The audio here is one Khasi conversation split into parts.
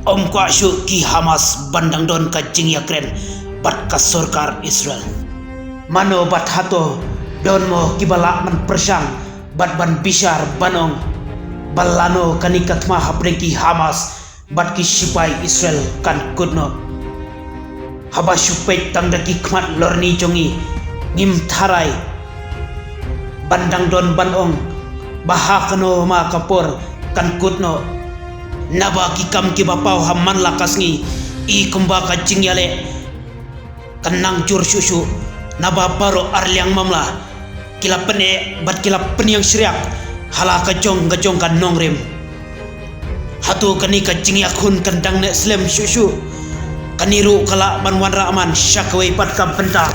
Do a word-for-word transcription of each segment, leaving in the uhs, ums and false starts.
Ym kwah shuh ki Hamas ban dang don ka jingïakren bad ka sorkar Israel. Mano bad hato don mo kiba lah ban pyrshang bad ban bishar ban ong ba lano kane ka thma hapdeng ki Hamas bad ki shipai Israel kan kut noh? Haba shu peit tang da ki khmat lorni jong ngi, ngim tharai ban dang don ban ong ba ha kano ma ka por kan kut noh. Naba ki kam kiba paw ha man la ka sngi, i kumba ka jingïaleh kan nang jur shuh shuh, naba baroh arliang mamla ki la pyneh bad ki la pynïeng shriak ha la ka jong ka jong ka nongrim. Hato kane ka jingïakhun kan dang neh slem shuh shuh? Kane ruh ka lah ban wanrah man sha kawei pat ka bynta.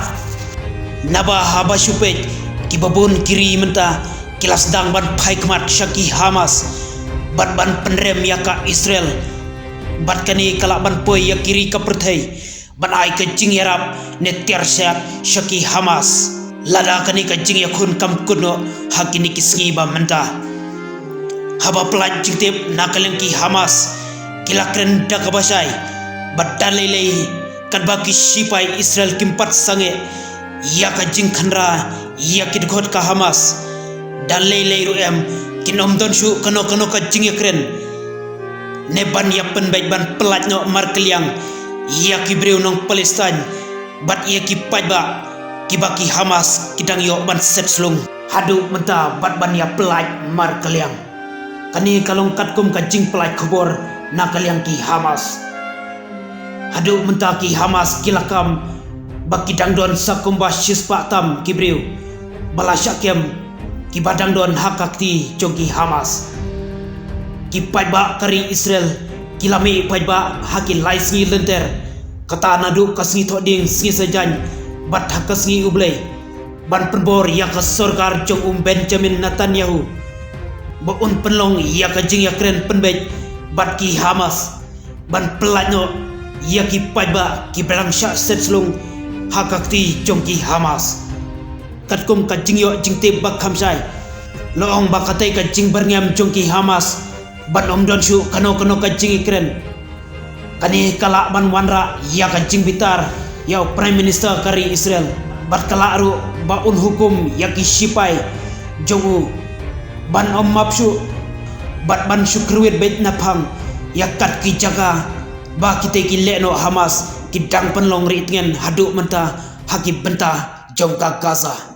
Naba haba shu peit, kiba bun ki ri mynta ki la sdang ban phai khmat sha ki Hamas bad ban pynrem ïa ka Israel. Bad kane ka lah ban poi ïa ki ri ka pyrthei ban ai ka jingïarap ne tiar shad sha ki Hamas lada kane ka jingïakhun kam kut noh ha kine ki sngi ba mynta. Haba pyllait jingtip na ka liang ki Hamas, ki la kren da kaba shai bad da lei lei, katba ki shipai Israel kim pat sangeh ïa ka jingkhynra ïa ki dkhot ka Hamas. Da lei lei ruh em, kin ym don shuh kano kano ka jingïakren ne ban ïa pynbeit ban pyllait noh markylliang ïa ki briew nong Palestine bad ïa ki paidbah kiba ki Hamas ki dang ïoh ban set slung haduh mynta bad ban ïa pyllait markylliang. Kane ka long katkum ka jingpyllait khubor na ka liang ki Hamas. Haduh mynta ki Hamas ki la kam ba ki dang don sa kumba shispah tam ki briew ba la shah kem kiba dang don ha ka kti jong ki Hamas. Ki paidbah ka ri Israel ki la mih paidbah ha ki lai sngi lynter, kata naduh ka sngi Thohdieng, sngi Saitjaiñ bad ha ka sngi U Blei, ban pynbor ïa ka sorkar jong u Benjamin Netanyahu ba un pynlong ïa ka jingïakren pynbeit bad ki Hamas ban pyllait noh ïa ki paidbah kiba dang shah set slung ha ka kti jong ki Hamas. Katkum ka jingïoh jingtip ba kham shai, la ong ba katei ka jingbyrngem jong ki Hamas ban ym don shuh kano kano ka jingïakren, kane ka lah ban wanrah ïa ka jingbitar ïa u Prime Minister ka ri Israel bad ka lah ruh ba un hukum ïa ki shipai jong u ban ym map shuh bad ban shu kyrwit beit naphang ïa kat ki jaka ba kitei ki lehnoh Hamas ki dang pynlong rieh tngen haduh mynta ha ki bynta jong ka Gaza.